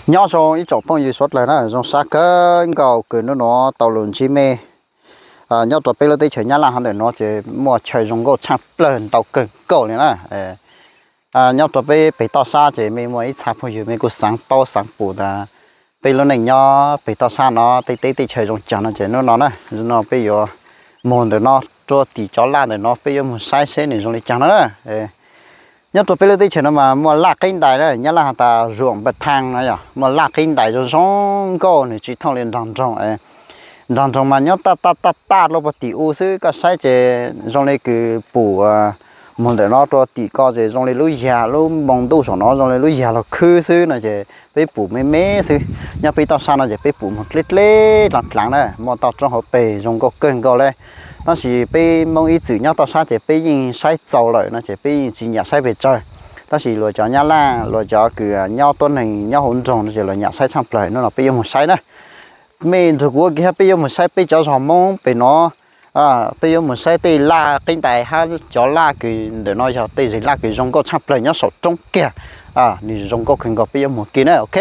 Nyob zoo ib tsoom phooj ywg suav dlawg na, zoo sab kawg nkaus kws hnub nuav tau lug ntsib mej. Nyob rua peb lub teb chaws Nyab Laj hov ntawm nuav ces muaj chaw zoo nkauj tshaj plawg ntau kawg nkaus li na. Nyob rua peb peg toj sab ces mej muaj ib txha phooj ywg mej kuj xaav paub xaav pum tas peb lub neej nyob peg toj sab no tej teb tej chaw zoo caag no ces hnub no na, no peb yuav moog ntawm no rua tim cov laj ntawm no peb yuav moog saib seb nwg zoo li caag no na. Nyob rua peb lub teb chaws no mas muaj laj qeb ntais na, Nyab Laj has tas ruam npa thaj no yog muaj laj qeb ntais zoo zoo nkauj, nwg tsi thooj li nraag nroog. Nraag nroog mas nyob taj taj taj taj dlua puag tim u xwb, koj saib ces zoo li kws pum moog ntawm no rua tim ko ces zoo li lub yag lub npoo ntuj saum no zoo li lub yag lug khwb xwb no ces peb pum me me xwb. Nyob peb toj sab no ces peb pum moog dleb dleb dlaag dlaag na, muaj toj roob hauv peg zoo nkauj kawg nkaus le. Tab sis peb Moob ib txwm nyob toj sab ces peb yeej saib txaus lawm no ces peb yeej tsi nyam saib pes tsawg. Tab sis luag cov Nyab Laj luag cov kws nyob tuab neeg nyob huv nroog no ces luag nyam saib tshaj plawg, hnub no peb yuav moog saib na. Mej nrug kuv ua ke hab peb yuav moog saib peb cov zog Moob pem no, peb yuav moog saib tej laj qeb ntais hab cov laj kws ntawm no yog tej zag laj kws zoo nkauj tshaj plawg nyob saum roob kiag. Nwg zoo nkauj kawg nkaus peb yuav moog ke na, ok.